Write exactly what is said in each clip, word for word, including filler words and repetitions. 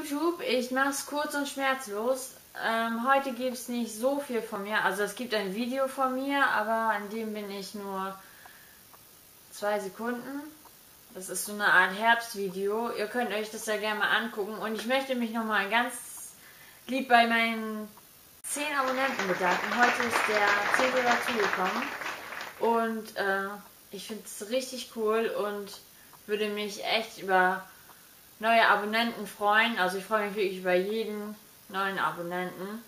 YouTube, ich mach's kurz und schmerzlos. Ähm, heute gibt's nicht so viel von mir. Also es gibt ein Video von mir, aber in dem bin ich nur zwei Sekunden. Das ist so eine Art Herbstvideo. Ihr könnt euch das ja gerne mal angucken. Und ich möchte mich nochmal ganz lieb bei meinen zehn Abonnenten bedanken. Heute ist der zehnte dazugekommen. Und äh, ich finde es richtig cool und würde mich echt über neue Abonnenten freuen. Also ich freue mich wirklich über jeden neuen Abonnenten.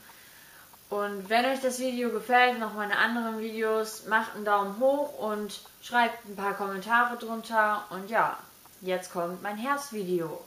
Und wenn euch das Video gefällt, noch meine anderen Videos, macht einen Daumen hoch und schreibt ein paar Kommentare drunter. Und ja, jetzt kommt mein Herbstvideo.